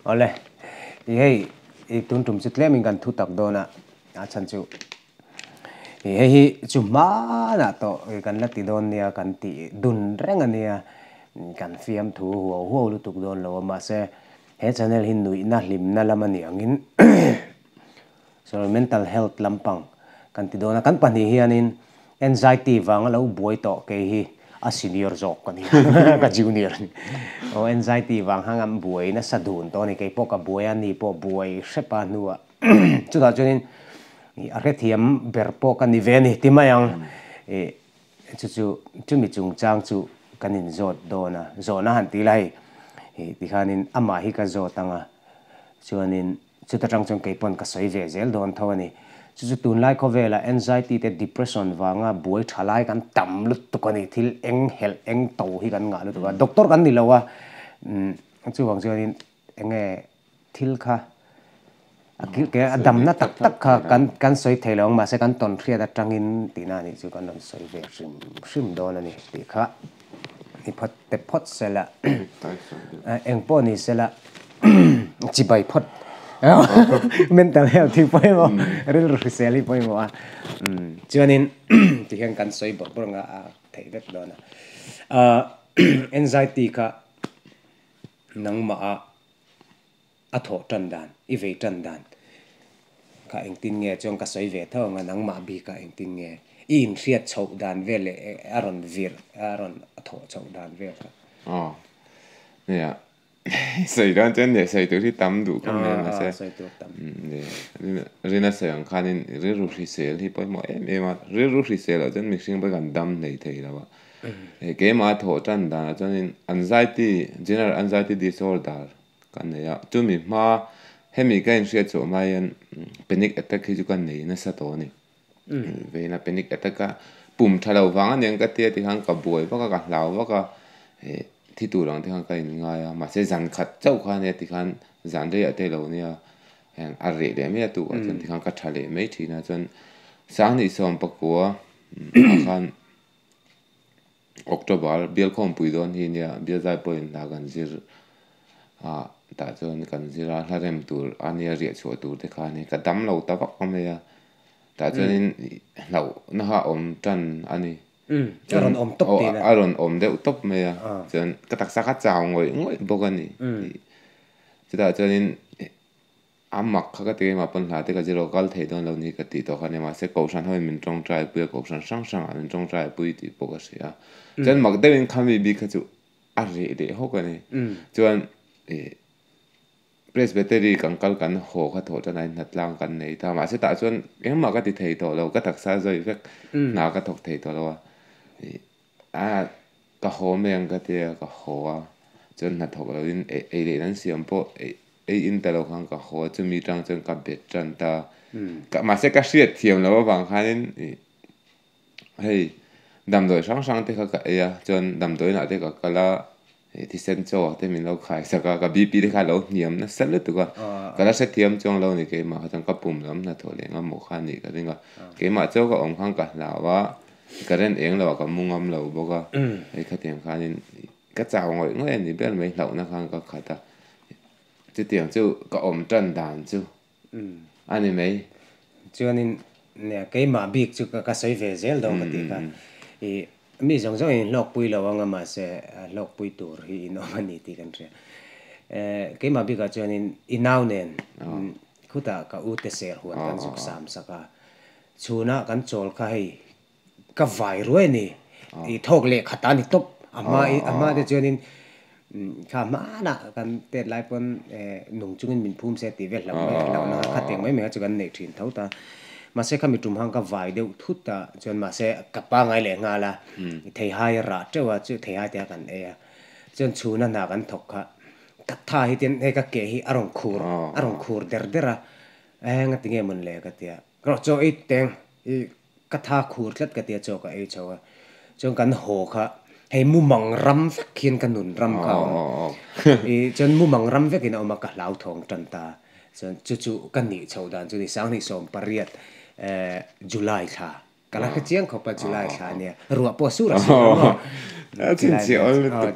Awle, i hei i tun tum chu tlemin kan thu tak dawn a, a chhan chu i hei hi chu hmanah tawh i kan la ti dawn nia kan tih dun reng a nia, kan fiamthu huau huau lutuk dawn lo a, mahse he channel hi nuihna hlimna lam a nih angin sorry mental health lampang kan ti dawn a, kan pahnih hianin Anxiety vanga lo buai tawh kei hi a senior zawk ka ni a, ka junior a ni. Aw anxiety vang hang an buai nasa dun tawh a ni, kei pawh ka buai a, ni pawh buai hrep a hnuah chutah chuanin a hrethiam ber pawh ka ni ve a ni ti mai ang. Ih chu chu chumi chungchang chu kan inzawt dawn a, zawhna han ti la hei ih tikhanin amah hi ka zawt ang a, chuanin Chuta tang chuan kei pawn ka sawi ve zel dawn tho a ni. Chu chu tunlai khawvelah anxiety te depression vanga buai tha lai kan tam lutuk a ni. Thil eng helh eng to hi kan ngah lutuk a. Doctor kan ni lo a, chuvang chuanin eng nge thil kha a kil ke a damna tak tak kha kan kan sawi thei lo ang mahse kan tawn hriat atangin tihna a nih chu kan rawn sawi ve hrim hrim dawn a ni tih kha ni phawt te phawt sela eng pawh ni sela chibai phawt mental health hi pawimawh rilru hrisel hi pawimawh a chuanin tihian kan sawi bawrh bawrh anga a theih vek dawn a anxiety kha nangmah a a thawh tan dan i vei tan dan kha engtin nge chuan ka sawi ve tho ang a nangmah bik ah engtin nge i inhriat chhoh dan vel leh a rawn vir a rawn thawh chhoh dan vel kha. Aw nia sawi dawn chuan nia sawi tur hi tam duh khawp mai a mahse sawi tur tam rina sawi ang khanin rilru hrisel hi pawimawh em em a rilru hrisel ah chuan mihring pawh kan dam hlei thei lo a hei keimah thawh tan danah chuanin anxiety general anxiety disorder Ka nei a, chumi hma hemi ka inhriat chhuah hma hian panic attack hi chu ka nei nasa tawh a ni. Veina panic attack a pum tha lo vang aniang ka tia tikhan ka buai vak a, ka hlau vak a, eh thi tur ang te khan ka inngai a, mahse zan khat chauh kha ania tikhan zan reiah te lo nia heng a reh leh mai a tukah chuan tikhan ka tha leh mai thin a, chuan Sanghnih sawmpakua ah khan October bial khawmpui dawn hi nia bial zai pawhin hna kan zir a tah chuan kan zir a hla rem tur a nia riah chhuah tur te kha a ni ka dam lo ta vak mai a tah chuanin hlauhna kha a awm tan a ni a rawn awm tawp tih na a rawn awm deuh tawp mai a chuan ka taksa kha chau ngawih ngawih bawk a ni chutah chuanin. A mak kha ka ti keimah pawn hla te ka zir aw kal thei dawn lo ni ka tih tawh kha nia mahse kohhran hoin min tawngtai pui a kohhran hrang hrang ah min tawngtai pui tih pawh ka hria chuan mak deuhin khami bik kha chu a reh leh hawk a ni chuan ih presbytery kan kal kan haw kha thawh tan a hnatlang kan nei ta mahse tah chuan engmah ka ti thei tawh lo ka taksa zawi vek hna ka thawk thei tawh lo a ih a ka haw mai ang ka tia ka haw a chuan hnathawk lo in ei leh an siam pawh eih. Ei in ta lo khan ka haw a, chumi tang chuan ka bet tan ta. Mahse ka hriat thiam loh avang khanin ih hei damdawi hrang hrang te kha ka ei a, chuan damdawiin ah te ka kal a, ih thisen chaw ah te min lo khai sak a, ka BP te kha a lo hniam nasa lutuk a, ka la hrethiam chuang lo a ni keimah kha chuan ka pum lam hnathawh leh ngam mawh kha a nih ka ring a, keimah chaw ka awm khan ka hlau a, current eng lo ah ka mu ngam lo bawk a, hei khatiang khanin ka chau ngawih ngawih a ni ber mai hlauhna khan ka khat a. Chutiang chu ka awm tan dan chu a ni mai. Chuanin nia keimah bik chu ka sawi ve zel dawn ka tih kha. Ih mi zawng zawng in hlawkpui lo anga mahse hlawkpui tur hi in awm a ni tih kan hria. Keimah bikah chuanin i nau nen khutah ka u te ser huan kan zuk sam sak a. Chhunah kan chawl kha hei Ka vai ruai a ni. I thawk leh khat a ni tawp. A hma i a hma te chuanin kha hmanah kan tet lai pawn nung chungin min phum se tih vel hlauh mai hlauh na kha teng mai mai kha chu kan neih thin tho ta. Mahse khami tum hang ka vai deuh thut a chuan mahse ka pangai leh nghal a theihai a rah teuh a chu theihai te kha kan ei a. Chuan chhuna hna kan thawk kha ka tha hi tin hei ka ke hi a rawn khur a rawn khur der der a eng a tinge mawn le ka tia rawh chaw ei teng i Ka tha khur tlat ka tia chaw ka ei chho a, chuan kan haw kha hei mumang ram vek hian ka nun ram kha a awm. I chuan mumang ram vekin a awm a, ka hlauthawng tan ta. Chuan chu chu ka nih chhoh dan chu ni sanghnih 18 July thla ka la hre chiang khawp a July thla ania, ruah pawh a sur a sur a maw?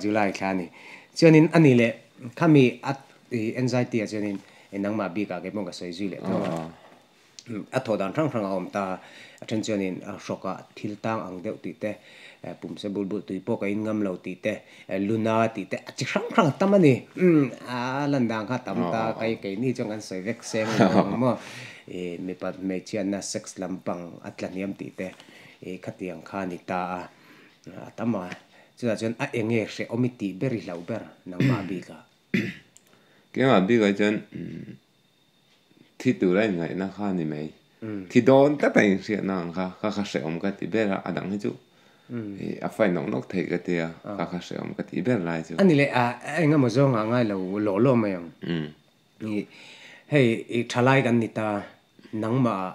July thla a ni. Chuanin a ni leh khami a. I anxiety ah chuanin nangmah bikah kei pawh ka sawi zui leh tho a. A thawh dan hrang hrang a awm ta. A then chuanin hrawkah thil tang ang deuh tih te, pumse bul bul tui pawh ka in ngam lo tih te, luna tih te, a chi hrang hrang a tam a ni. A lan dan kha a tam ta, kei keini chuan kan sawi vek seng lo ang maw. Mipa hmeichhiatna sex lampang a tla hniam tih te khatiang kha a ni ta a, a tam a. Chutah chuan a eng nge hrehawm i tih ber i hlauh ber nangmah bikah? Keimah bikah chuan thi tura inngaihna kha a ni mai. Thi dawn tlat a inhriatna ang kha, kha kha hrehawm ka ti ber a, a dang hi chu a fight nawk nawk theih ka ti a, kha kha hrehawm ka tih ber lai chu. A ni leh a, eng emaw zawngah ngai lo lawh lawh mai ang. Hei i thalai kan ni ta, nangmah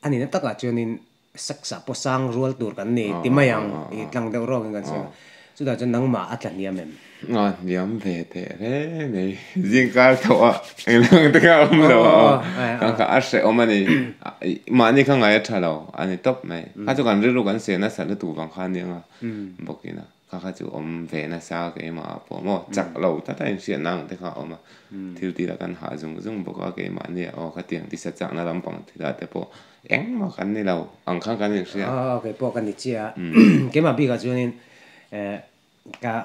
a nihna takah chuanin Saksa pawh sang rual tur kan ni ti mai ang i tlang deuh rawkin kan sawi a. Chutah chuan nangmah a tla hniam em? A hniam ve teh reng mai. Zingkar tho a engdang te kha a awm lo a. Kan kha a hrehawm a ni. Mahni kha ngai a tha lo a ni tawp mai. Kha chu kan rilru kan seh nasa lutuk vang kha a nia nga bawkin a. Kha kha chu awm ve nasa keimah ah pawh maw chak lo tlat a inhriatna ang te kha a awm a. Thil tih lah kan hah zung zung bawk a keimahni ah aw khatiang tisa chakna lampang thil ah te pawh engmah kan ni lo ang khan kan inhria. Aw kei pawh ka ni chiah a keimah bikah chuanin eh ka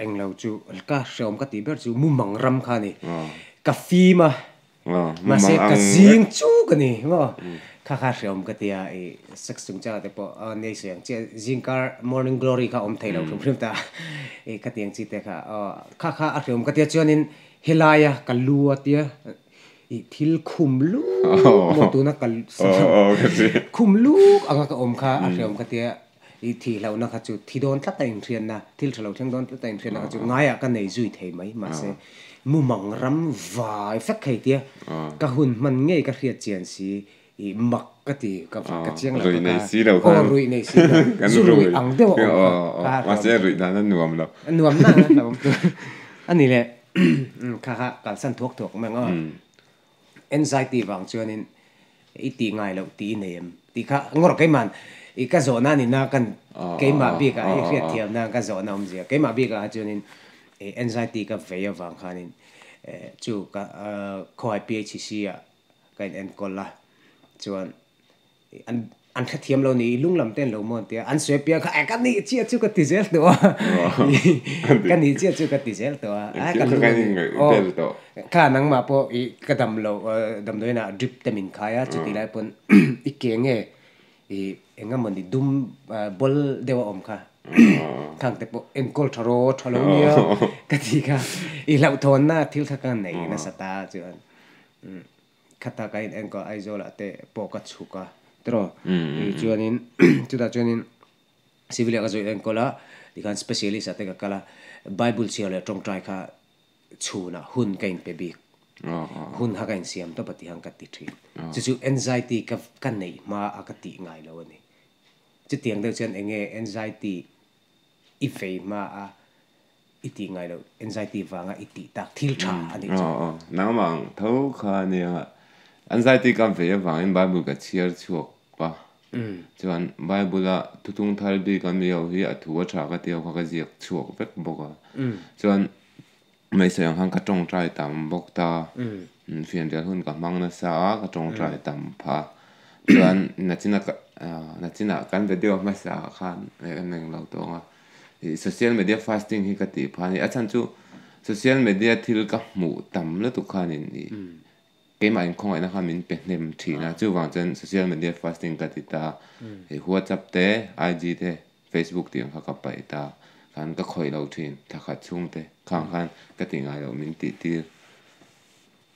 englo chu ka hreawm ka tih ber chu mumang ram kha a ni. Ka fim a Mahse ka zing chu ka ni maw? Kha kha hreawm ka tia i sex chungchangah te pawh a nei sawi ang chiah zingkar morning glory kha awm thei lo hrim hrim ta i khatiang chi te kha aw kha kha a hreawm ka tia chuanin helaia ka lu a tia i thil khum luk maw tuna ka khum luk anga ka awm kha a hreawm ka tia i thih hlauhna kha chu thi dawn tlat a inhriatna, thil tha lo thleng dawn tlat a inhriatna kha chu ngaiah ka nei zui thei mai. Mahse, mumang ram vai fek thei tia ka hun hman ngei ka hriat chian si i mak ka ti, ka ka chiang lo Ruih nei si lo khan. Aw, ruih nei si lo. Zu ruih ang deuh a awm kha. Mahse, ruih dan a nuam lo. A nuam na a hlauhawm tur. A ni le, kha kha kalsan thuak thuak mai ang aw. Anxiety vang chuanin i tih ngai loh tih i nei em? Tih kha ngawr keima'n i ka zawhna a nihna kan keimah bikah i hriatthiamna ka zawhna awmzia. Keimah bikah chuanin i anxiety ka vei avang khanin chu ka khawhai PHC ah ka in enkawl a chuan An an hrethiam lo ni, lung lam te an lo mawn tia, an sawi apiang kha, eh ka nih chiah chu ka ti zel tawh a, ka nih chiah chu ka ti zel tawh a, eh ka lung a ni, aw kha nangmah pawh i ka dam lo damdawiin ah drip te min khai a, chuti lai pawn i ke nge i eng emaw ni dum ball deuh a awm kha, khang te pawh enkawl tha rawh tha lo nia ka ti kha, i hlauhthawnna thil kha ka nei nasa ta chuan. Khata ka in enkawl Aizawl ah te pawh ka chhuk a tiraw chuanin chutah chuanin civil ah ka zawih enkawl a tikhan specialist ah te ka kal a bible chhiar leh tawngtai kha chhunah hun ka inpe bik hun kha ka insiam tawp a tihang ka ti thin chu chu anxiety ka ka neih hma a ka tih ngai lo a ni chutiang deuh chuan enge anxiety i fei hma a i tih ngai loh anxiety vanga i tih tak thil tha a nih chu. Aw aw, nangmah ang tho kha a nia. Anxiety ka vei avangin Bible ka chhiar chhuak a, chuan Bible a thutung thar bik a mi ho hi a thu a tha ka tih ho kha ka ziak chhuak vek bawk a. Chuan hmeichhe ang khan ka tawngtai tam bawk ta, fianrial hun ka hmang nasa a, ka tawngtai tam phah a. Chuan nachina ka nachina kan video hmasa ah khan kan englo tawng a. Ih social media fasting hi ka tih phah a ni. A chhan chu social media thil ka hmuh tam lutuk khanin ih keimah inkhawngaihna khan min pe hnem thin a. Chuvang chuan social media fasting ka ti ta a. Ih WhatsApp te, IG te, Facebook tih ang kha ka paih ta. Khan ka khawih lo thin thla khat chhung te khang khan ka tih ngai loh min tih tir.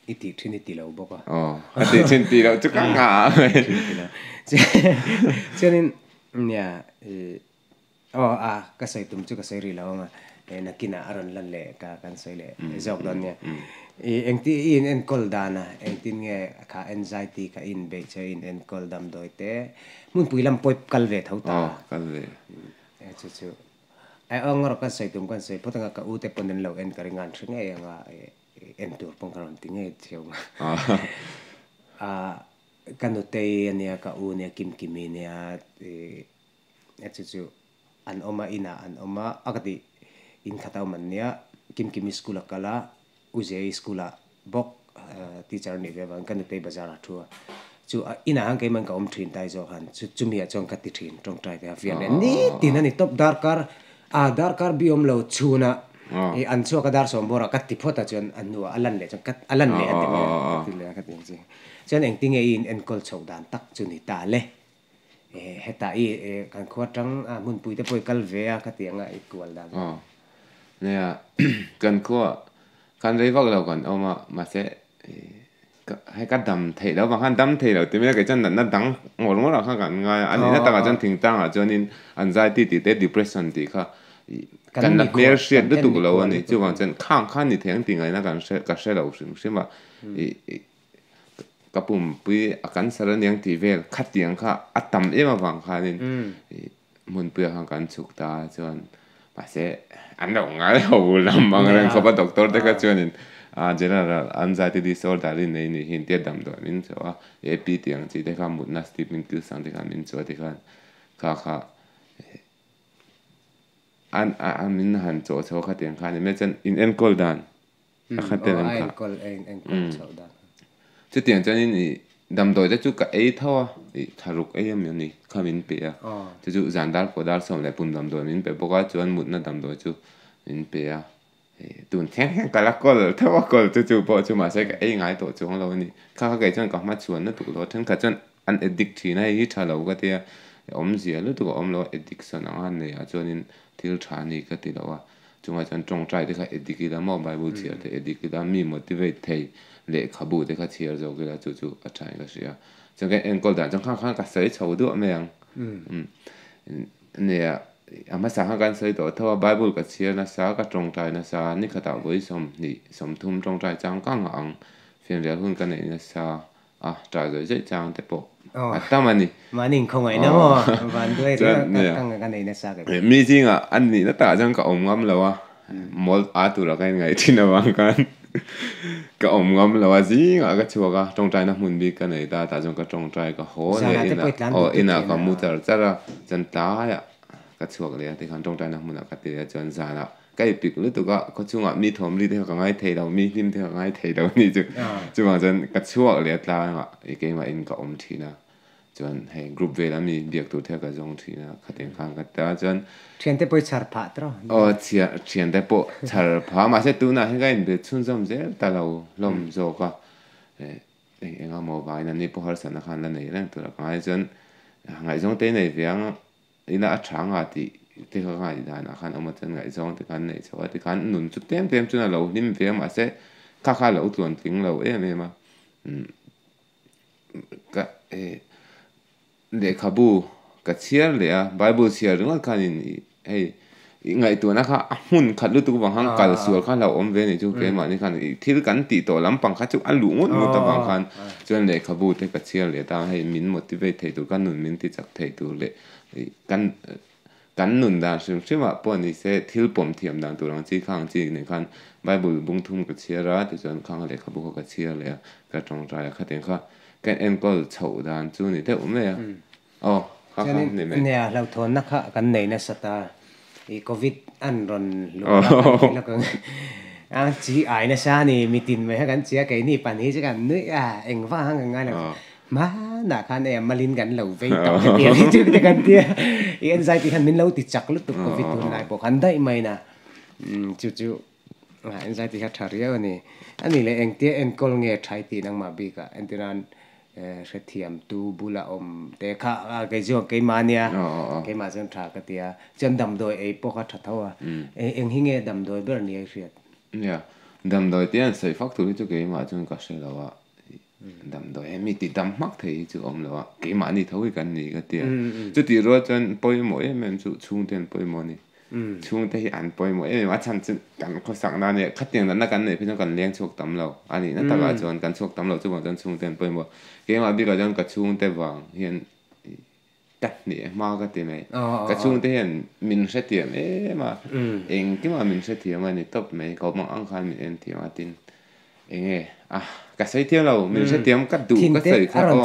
I tih thin i ti lo bawk a. Aw, ka tih thin ti loh chu ka nghah a. Chuanin nia ih Aw a, ka sawi tum chu ka sawi rih lo ang a, nakinah a rawn lan leh ka kan sawi leh zawk dawn nia. I engti i in enkawl dan a, engtin nge kha anxiety kha i inbeih che i in enkawl damdawi te hmunpui lam pawh i kal ve tho ta. Aw, kal ve. E chu chu. Ai aw ngawrh kan sawi tum kan sawi phawt ang a, ka u te pawn an lo en ka ring a, an hre ngei ang a, en tur pawn ka rawn ti ngei cheu ang a. A, ka nutei ania, ka u ania, Kimkimi ania, i A chu chu an awm a, inah an awm a, a ka tih in khat a awm an nia. Kimkimi school a kal a, U Zei school ah bawk teacher a nih ve avangin ka nutei bazar ah thu a. Chu inah khan keiman ka awm thin tai zawk han chu chumi ah chuan ka ti thin tawngtai te a fian leh nitin a ni tawp darkar a darkar bi awm lo chhunah i an chhuak a dar sawm bawrah ka ti phawt a chuan a hnuah a lan leh chuan ka a lan leh a ti mai a ka ti leh a ka ti ang chi chuan engtinge i in enkawl chhoh dan tak chu ni ta le hetah i kan khua tang a hmunpui te pawh i kal ve a ka ti anga i kual dan. Aw nia kan khua khan rei vak lo kan awm a mahse Hei ka dam theih loh vang khan dam thei lo tih mai a kei chuan natna dang ngawr ngawr ah khan kan ngai a, a nihna takah chuan thingtlang ah chuanin anxiety tih te depression tih kha kan la hmel hriat lutuk lo a ni chuvang chuan khang khan ni thei ang tih ngaihna kan hre ka hre lo hrim hrim a ih ka pumpui a cancer aniang tih vel khatiang kha a tam em avang khanin ih hmunpui ah khan kan chhuk ta chuan mahse an lo ngai ho lam ang reng khawp a doctor te kha chuanin ah general anxiety disorder hi nei ni hi tia damdawi min chawh a A_P tih ang chi te kha mutna sleeping pills ang te khan min chawh a tikhan kha kha an a min han chawh chho khatiang khan ni mai chuan in enkawl dan a khat tel ang kha. Chutiang chuanin ih damdawi te chu ka ei tho a, ih tharuk ei ami ani kha min pe a, chu chu zan dar pawh dar sawm leh pum damdawi min pe bawk a, chuan mutna damdawi chu min pe a, ih tun thleng hian ka la kawl tho a kawl chu chu pawh chu mahse ka ei ngai tawh chuang lo a ni, kha kha kei chuan ka hma chhuan lutuk lo a, thenkhat chuan an addict thin a hei hi tha lo ka tia, awmzia lutuk a awm lo a addiction anga nei ah chuanin thil tha a ni ka ti lo a. Chungah chuan tawngtai te kha edik ila maw Bible chhiar te edik ila mi motivate thei lehkhabu te kha chhiar zawk ila chu chu a tha in ka hria. Chuan ka enkawl dan chuan khang khan ka sawi chho duah mai ang. Nia a hmasa khan kan sawi tawh tho a Bible ka chhiar nasa ka tawngtai nasa nikhatah vawi sawmhnih sawmthum tawngtai chang kang ang fianrial hun ka neih nasa a ṭah zawih zawih chang te pawh a tam a ni. Mahni inkhawngaihin a maw? Van duai riau ka ka nei nasa ka ti. Mi zingah a nihna takah chuan ka awm ngam lo a, mawl a tura ka inngaih thin avang khan ka awm ngam lo a, zingah ka chhuak a, tawngtaina hmun bik ka nei ta, tah chuan ka tawngtai ka haw leh inah aw inah ka mu char char a, chuan tlaiah ka chhuak leh a tikhan tawngtaina hmunah ka ti leh a chuan zanah Ka i pik lutuk a, khawchhungah mi thawm ri te kha ka ngai thei lo, mi hlim te kha ka ngai thei lo a nih chu. Chuvang chuan ka chhuak leh a tlangah i keimah in ka awm thin a, chuan hei group vel a mi biak tur te kha ka zawng thin a, khatiang khan ka ti a, chuan. Thiante pawh i chhar phah tawh? Aw thiante pawh chhar phah a, mahse tunah hian ka inbe chhunzawm zel ta lo hlawm zawk a, eng eng emaw vangin an ni pawh harsatna khan la nei reng tur a ka ngai chuan ngaihzawng te nei ve ang. Ina a tha nga tih te kha ka ngaih danah khan awm a chuan ngaihzawng te khan neih chho a tikhan nun chu tlem tlem chuan a lo hlim ve a mahse kha kha a lo tluan tling lo em em a ka eh lehkhabu ka chhiar leh a bible chhiar ringawt khanin ih hei ih ngaihtuahna kha a hmun khat lutuk avang khan kal sual kha a hlauhawm ve a nih chu keimahni khan ih thil kan tih tawh lampang kha chu a luh ngut ngut avang khan chuan lehkhabu te ka chhiar leh ta hei min motivate thei tur kha nun min ti chak thei tur leh Kan kan nun dan hrim hrimah pawh ni se thil pawm thiam dan tur ang chi kha ang chi nen khan Bible bung thum ka chhiar a tichuan khang lehkhabu kha ka chhiar leh a ka tawngtai a khatiang kha ka enkawl chhoh dan chu ni deuh mai a aw kha kha ni mai. Nia hlauhthawnna kha kan nei nasa ta i Covid an rawn luh a kan tih lawk ang a chi ai nasa a ni mitin mai kha kan chi a keini pahnih chu kan nuih a engvang khan kan ngai lo. Hmanah khan e malin kan lo vei tawh ka ti a ni chu te kan tia i anxiety khan min lo ti chak lutuk covid tunlai pawh khan daih mai na chu chu anxiety kha tha riau a ni a ni leh engtia enkawl nge thai tih nangmah bikah entirnan hrethiam tu bula awm te kha kei chuan keimah ania keimah chuan tha ka ti a chuan damdawi ei pawh kha tha tho a eng hi nge damdawi ber ni a i hriat? Nia damdawi te an sawi fak tur hi chu keimah chuan ka hre lo a. Damdawi he mi tih dam hmak thei hi chu awm lo a, keimahni tho hi kan ni ka ti a. Chutih rual chuan pawimawh em em chu chhungte an pawimawh a ni. Chhungte hi an pawimawh em em a, a chhan chu kan khawsak na ania, khatiang natna kan neih phei chuan kan leng chhuak tam lo a nihna takah chuan kan chhuak tam lo chuvang chuan chhungte an pawimawh. Keimah bikah chuan ka chhungte vang hian ka hneh hma ka ti mai. Ka chhungte hian min hrethiam em a, engkimah min hrethiam a ni tawp mai, ka awm ang ang khan min en thiam a tin. Enge a ka sawi thiam lo min hrethiam ka duh ka sawi kha aw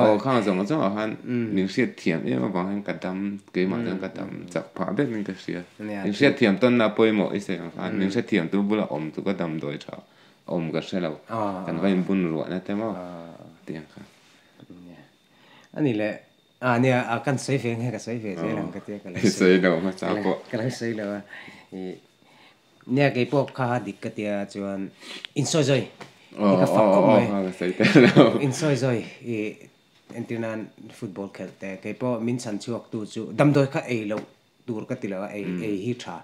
aw khang zawng zawng ah khan min hriatthiam em avang hian ka dam keimah chuan ka dam chak phah ber in ka hria min hriatthiam tawn na pawimawh i sawi ang khan min hrethiam tu bula awm chu ka damdawi tha awm ka hre lo kan va inbun ruah na te maw tiang kha. Ani leh a nia a kan sawi ve nge ka sawi ve zel ang ka tia ka lo sawi lo hmasa pawh ka lo sawi lo a i Nia kei pawh kha dik ka tia chuan insawi zawi hi ka fak khawp mai. Insawi zawi i entir nan football khelh te kei pawh min chhan chhuak tu chu damdawi kha ei loh tur ka ti lo a ei ei hi tha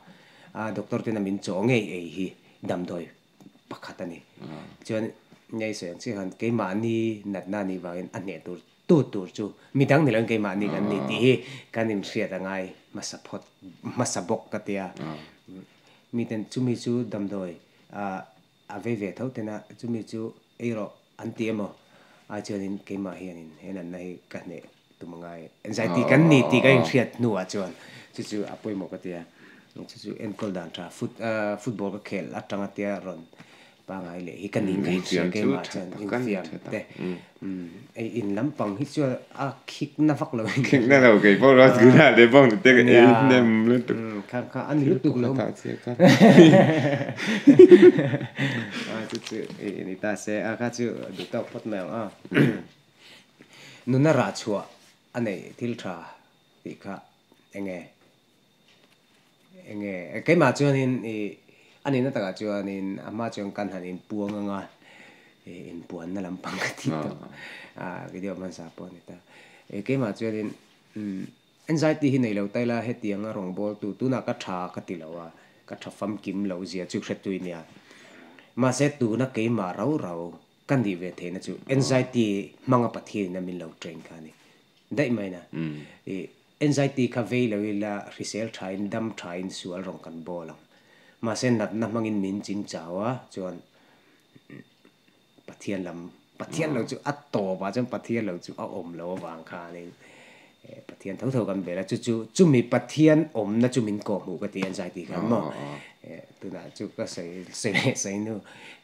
a doctor ten a min chaw ngei ei hi damdawi pakhat a ni. Chuan nia i sawi ang chiah khan keimahni natna anih vangin a hneh tur tu tur chu midang ni loin keimahni kan ni tih hi kan inhriat a ngai hmasa phawt hmasa bawk ka tia. Miten chumi chu damdawi a vei ve tho tena chumi chu ei rawh an ti emaw ai chuanin keimah hianin he natna hi ka hneh tum a ngai anxiety kan ni tih ka inhriat hnuah chuan chu chu a pawimawh ka tia chu chu enkawl dan tha football ka khel atanga tia rawn Pangai leh hi ka ning ka inhria keimah chuan infiam te ei in lampang hi chuan a khik na vak lo in Khik na lo kei pawh rasgulla leh bawng te ka ei hnem lutuk kha kha a ni lutuk lo a chu chu ei ni ta se a kha chu duh tawk phawt mai ang a nuna rah chhuah a neih thil tha tih kha enge Enge keimah chuanin ih a nihna takah chuanin a hma chuan kan han inpuang anga ih inpuanna lampang ka ti tawh a video hmansa pawh a ni ta. Ih keimah chuanin umm anxiety hi nei lo ta ila hetianga rawngbawltu tunah ka tha ka ti lo a, ka tha famkim lo zia chu hretui nia. Mahse tuna keimah rau rau ka nih ve theihna chu anxiety hmanga Pathianin a min lo train kha a ni daih mai na. Ih Anxiety kha vei lo ila hrisel thain dam thain sual rawng kan bawl ang. Mahse natna hmangin min chin chau a chuan Pathian lam Pathian lo chu a tawp ah chuan Pathian lo chu a awm lo avang khanin Pathian tho tho kan bel a chu chu chumi Pathian awmna chu min kawhhmuh ka ti anxiety khan maw tunah chu ka sawi sawi leh sawi nu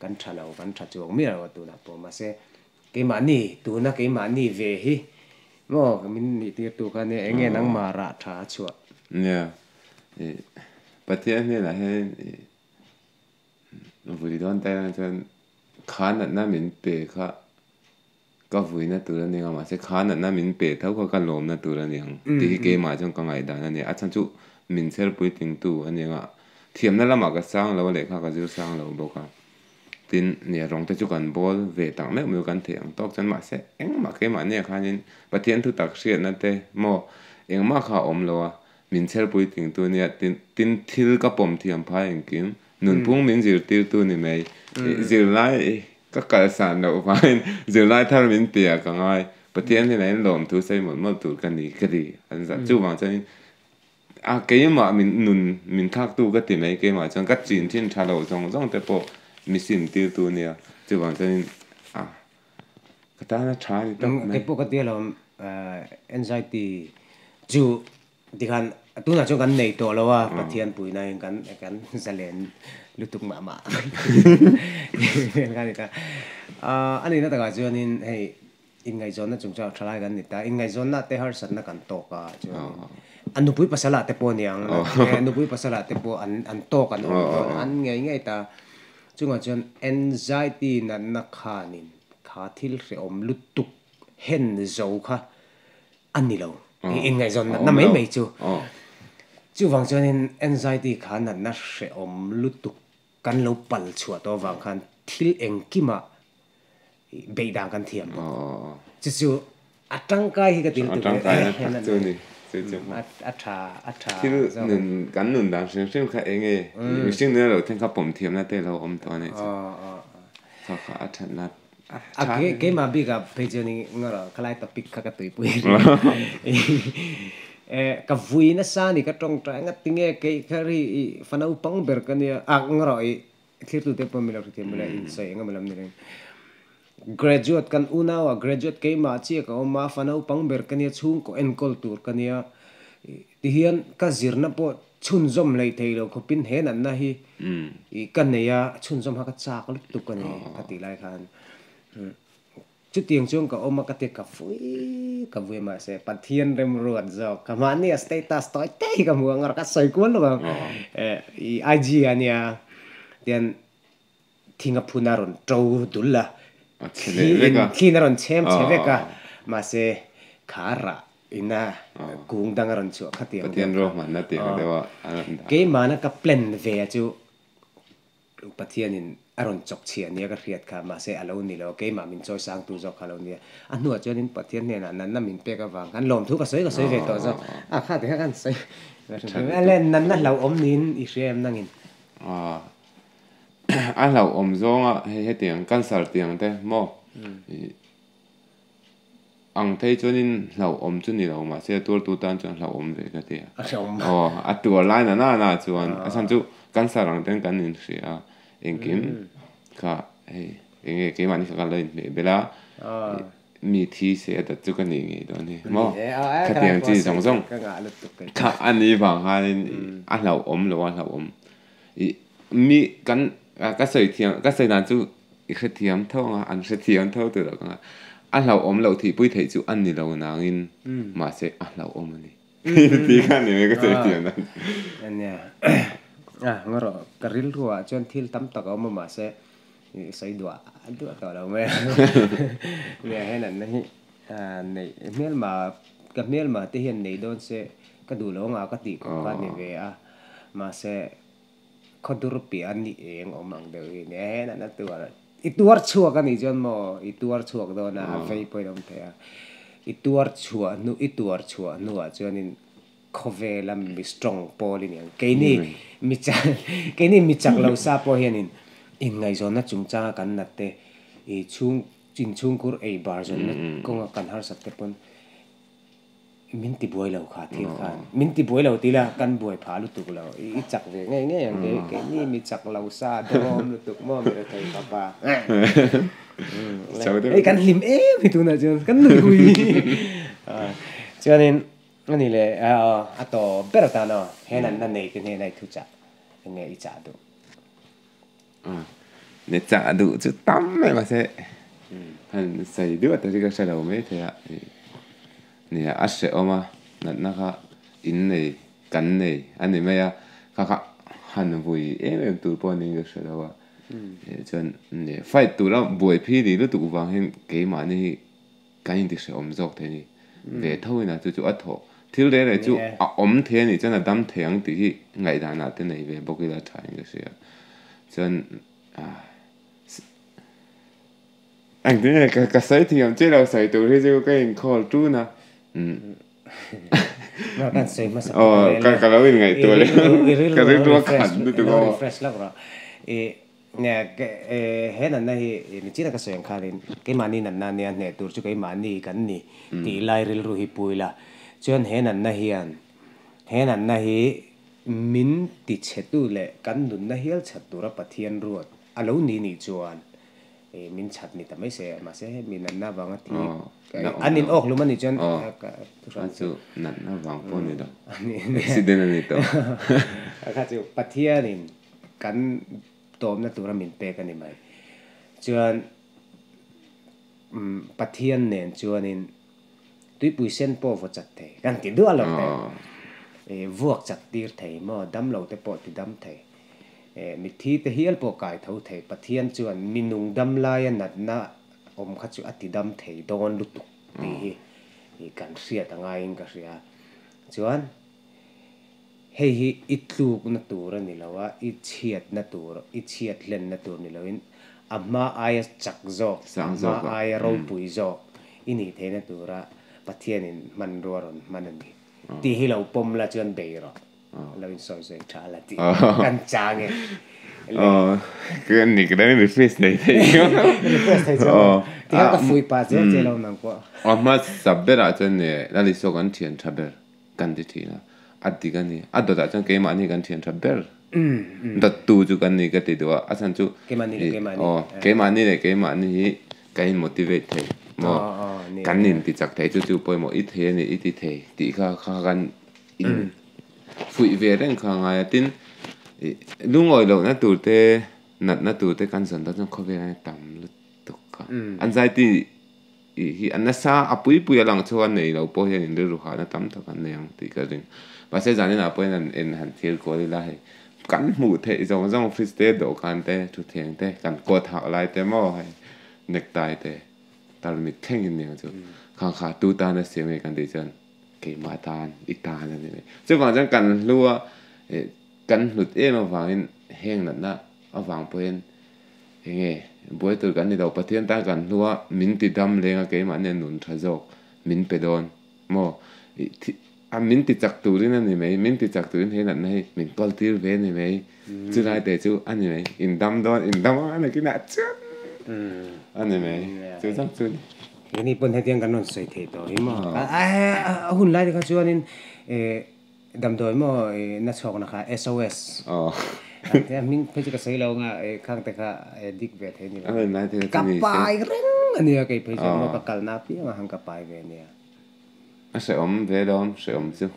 kan tha lo kan tha chuang miah lo a tunah pawh mahse Keimahni, tuna keimahni ve hi maw min nih tirtu kha nia, enge nangmah rah tha a chhuah? Nia, ih Pathian hnenah hian ih vui dawn ta ila chuan kha natna min pe kha ka vuina tur a ni ang a, mahse kha natna min pe tho kha ka lawmna tur a ni ang tih hi keimah chuan ka ngaihdan a ni. A chhan chu min chherpui tingtu a ni ang a, thiamna lamah ka sang lo a lehkha ka zir sang lo bawk a. Tin, nia rawng te chu kan bawl ve tak meuh meuh kan theih ang tawk chuan mahse engmah keimahni ah khanin Pathian thu tak hriatna te maw engmah kha a awm lo a, min chherpui tingtu nia tin tin thil ka pawm thiam phai engkim nunphung min zirtirtu ni mai zirlai ka kalsan loh vangin zirlai thar min ti ah ka ngai Pathian hnenah in lawmthu sawi mawlh mawlh tur ka ni ka ti an zah chuvang chuanin A keimah min nun min thlaktu ka ti mai keimah chuan ka chin thin tha lo zawng zawng te pawh mi sim tirtu nia chuvang chuanin a ka tana tha a ni tawp mai. Kei pawh ka ti alawm anxiety chu tikhan tunah chuan kan nei tawh lo a Pathian puina in kan kan zalen lutuk mah mah a nihna takah chuanin hei Inngaihzawnna chungchang thalai kan ni ta. Inngaihzawnna te harsatna kan tawk a chuan a nupui pasal ah te pawh a ni ang. Nupui pasal ah te pawh an an tawk an awm dawn an ngei ngei ta. Chungah chuan anxiety natna khanin kha thil hrehawm lutuk hen zo kha a ni lo. Inngaihzawn natna mai mai chu. Chuvang chuanin anxiety kha natna hrehawm lutuk kan lo pal chhuah tawh avang khan thil engkimah beih dan kan thiam bawk. Chu chu a tangkai hi ka til tuk e. A tangkai na tak chu ni. Chu chu a tha a tha thil nun kan nun dan hrim hrim kha eng nge mihring nuna lo thleng kha pawm thiamna te lo awm tawh a nih chu. Kha kha a thatna a tha. Keimah bikah phei chuan ngawrh khalai topic kha ka tuipui Ka vui nasa ni ka tawngtai ngat tinge kei kha ri i fa naupang ber ka nia a ngawrh i Thirtute pawh milo hrethiam ula in sawi eng emaw lam ni reng. Graduate kan unau a graduate keimah chiah ka awm a, fa naupang ber ka nia, chhungkaw enkawl tur ka nia. Tihian ka zirna pawh Chhunzawm hlei thei lo khawpin he natna hi i ka nei a, chhunzawm kha ka chak lutuk a ni ka tih lai khan chutiang chuan ka awm a ka ti ka vui ka vui mahse Pathian remruat zawk ka mahni a status tawi te hi ka hmu ang a ka sawi kual lo ang i IG ah nia tian thing a phun a rawn to dul a thliin a rawn chhem chhe vek a mahse kha rah Ina kung dang a rawn chhuah kha tiang deuh Pathian ruahmanna tiang deuh a a rawn dah. Keimahna ka plan ve a chu Pathianin a rawn chawk chhiah nia ka hriat kha, mahse a lo ni lo, keimah min chawi sangtu zawk kha a lo nia. A hnuah chuanin Pathian hnenah natna min pek avang khan lawmthu ka sawi ka sawi ve tawh zawk. A kha tikha khan sawi a le natna hlauhawm niin i hria em nangin? A hlauhawm zawnga hei hetiang cancer tiang te maw Ang phei chuanin hlauhawm chu ni lo mahse a tuartu tan chuan hlauhawm ve ka ti a. Aw, a tuar lai na na na chuan a chhan chu cancer ang ten kan inhria a, engkim kha hei eng nge keimahni kha kan lo inhmeh bel a, mi thi se a dat chu ka nih ngei dawn hi maw? Khatiang chi zawng zawng kha a nih vang khanin a hlauhawm lo a hlauhawm. Ih mi kan ka sawi thiam ka sawi dan chu I hrethiam tho ang a, an hrethiam tho tur ang a, a hlauhawm loh thihpui theih chu a ni lo nangin mahse a hlauhawm a ni tih kha a ni mai ka sawi thiam dan. Ania, a ngarawh ka rilruah chuan thil tam tak a awm a mahse i sawi duah duah tawh lo mai a, nia he natna hi neih hmelma ka hmelma te hian nei dawn se ka duh lo anga ka tih khawp kha a ni ve a mahse Khawdur piah a ni eng awm ang deuh hi nia he natna tuar i tuar chhuak a nih chuan maw i tuar chhuak dawn a a vei pawhin a awm thei a i tuar chhuah hnu i tuar chhuah hnuah chuanin khawvela mi strong pawl i ni ang keini mi chak keini mi chak lo sa pawh hianin inngaihzawnna chungchanga kan nat te i chhung inchhungkhur ei bar zawnna kawnga kan harsat te pawn Min ti buai lo kha thil khan. Min ti buai lo ti la kan buai phah lutuk lo. I chak ve ngei ngei ang kei keini mi chak lo sa dawm lutuk maw mi rethei papa. Hei kan hlim em hi tunah chuan kan nui hui. Chuanin ani leh a tawp ber atan aw he natna nei te hnena i thu chah enge i chah duh. Ni chah duh chu tam mai mahse han sawi duah te hi ka hre lo mai thei a nia a hrehawm a natna kha in nei kan nei a ni mai a kha kha han vui em em tur pawh niin ka hre lo a chuan fight tura buai phir ri lutuk vang hian keimahni hi Kan inti hrehawm zawk thei a ni. Ve tho ina chu chu a thawh. Thil reh reh chu a awm thei a nih chuan a dam thei ang tih hi ngaihdanah te nei ve bawk ila tha in ka hria. Chuan engtin nge ka ka sawi thiam chiah lo sawi tur hi chu ka inkhawl tun a. Kan sawi hmasa Aw ka lo inngaihtuah leh ka rilru a khat lutuk aw. Refresh lawk rawh. He natna hi michina ka sawi ang khanin keimahni natna nia hneh tur chu keimahni kan ni tih lai rilru hi pui la. Chuan he natna hian he natna hi min tichhetu leh kan nunna hial chhat tura Pathian ruat a lo ni nih chuan min chhat ni ta mai se. Mahse hemi natna vanga thi an in awk hlum a nih chuan thu hran chu natna vang pawh a ni lo accident a ni tawh. Kha chu Pathianin Kan tawpna tura min pek a ni mai. Chuan Pathian nen chuanin tuipui sen pawh vaw chat thei kan ti duah lo te. Vuak chat tir thei maw, damlo te pawh ti dam thei. Mitthi te hial pawh kai tho thei. Pathian chuan mi nung dam laia natna awm kha chu a ti dam thei dawn lutuk tih hi kan hriat a ngaiin ka hria. Chuan. Hei hi i tlukna tur a ni lo a, i chhiatna tur, i chhiat hlenna tur ni loin a hma aia chak zawk, a hma aia ropui zawk i nih theihna tura Pathianin hmanrua rawn hman a ni tih hi lo pawm la chuan bei rawh, lo insawi sawi tha la tih kan chang e. Ka ni ka dang refresh nei thei. Refresh thei chuan tikhan ka fuih pah zel che lo nang pawh. A hmasa berah chuan Lalisua kan thian tha ber. Kan ti thin a, a dik a ni. A dawtah chuan keimahni kan thian tha ber. Dawttu chu kan ni ka ti duh a, a chhan chu aw keimahni leh keimahni hi kan in motivate thei maw? Kan in ti chak thei chu chu pawimawh i thei a ni i ti thei tih kha kha kan in. Fuih ve reng kha a ngai a, tin lungawi lohna tur te, natna tur te kan zawn dawn chuan khawvel hian tam lutuk a. Anxiety hi a nasa a pui pui a lang chhuak a, nei lo pawh hian inrilru hahna tam tak an nei ang tih ka ring. Mahse zaninah pawhin an en han thlir kual ila hei kan hmuh theih zawng zawng fridge te, dawhkan te, thutthleng te, kan coat hak lai te maw hei necktie te tarmit thlengin nia chu khang kha tu tan a siam nge kan tih chuan keimah tan i tan a ni mai. Chuvang chuan kan hlu a kan hlut em avangin heng natna avang pawhin enge buai tur kan ni lo Pathian tan kan hlu a min ti dam leng a keimah nen nun tha zawk min pe dawn maw a min ti chak turin a ni mai min ti chak turin he natna hi min kawl tir ve a ni mai chulai te chu a ni mai in dam dawn in dam a nakinah chuan a ni mai chu zawng chu a ni. Keini pawn hetiang kan rawn sawi thei tawh hi maw? A hun lai te kha chuanin damdawi maw na chhawkna kha SOS a hming phei chu ka sawi lo anga khang te kha dik ve thei ni lo. Ka pai reng a nia kei phei chuan maw ka kalna apiang a han ka pai ve nia. A hrehawm ve dawn hrehawm chu.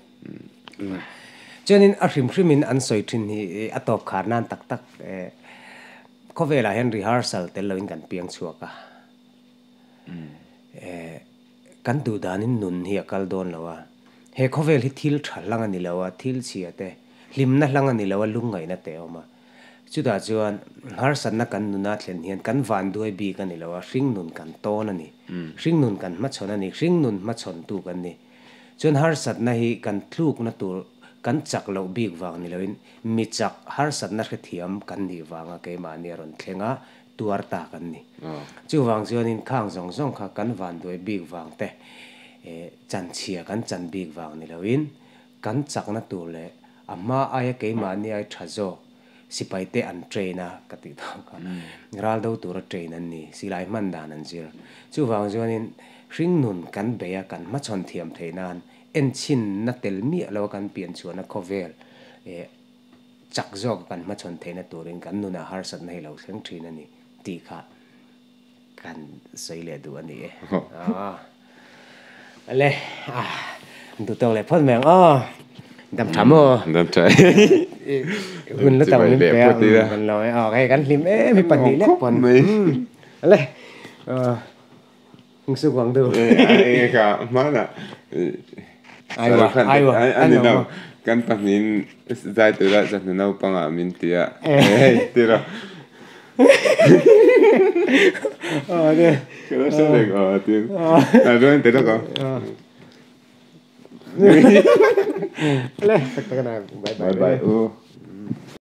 Chuanin a hrim hrimin an sawi thin hi a tawp khar nan tak tak khawvelah hian rehearsal tel loin kan piang chhuak a. Kan duh danin nun hi a kal dawn lo a, he khawvel hi thil tha hlang a ni lo a, thil chhia te, hlimna hlang a ni lo a, lungngaihna te a awm a. Chutah chuan harsatna kan nuna thlen hian kan vanduai bik a ni lo a, hringnun kan tawn a ni. Hringnun kan hmachhawn a ni, hringnun hmachhawntu kan ni. Chuan harsatna hi kan tlukna tur kan chak loh bik vang ni loin mi chak harsatna hrethiam kan nih vanga keimahni a rawn thleng a, tuar ta kan ni. Chuvang chuanin khang zawng zawng kha kan vanduai bik vang te, chanchhia kan chan bik vang ni loin kan chakna tur leh a hma aia keimahni ai tha zawk sipai te an train a ka tih tawh kha. Ral do tura train an ni, silai hman dan an zir. Chuvang chuanin hringnun kan bei a, kan hmachhawn thiam theih nan enchhinna tel miah lo a kan pian chhuahna khawvel chak zawk a kan hmachhawn theihna turin kan nunah harsatna hi lo thleng thin a ni tih kha kan sawi leh duh a ni e. Ale duh tawk leh phawt mai ang aw. Dam tha maw? Dam tha. Hun la tam min pe a kan lo e. Aw hei kan hlim em hi pahnih lek pawn. Ale Hung su guang du. Enge kha hmanah Aiwa aiwa ani lo kan pahnihin zai tura chawhnu naupangah min ti a hei tiraw ka lo hre reng aw tin a ruang te lawk ang. Le tak tak a na bye bye bye u.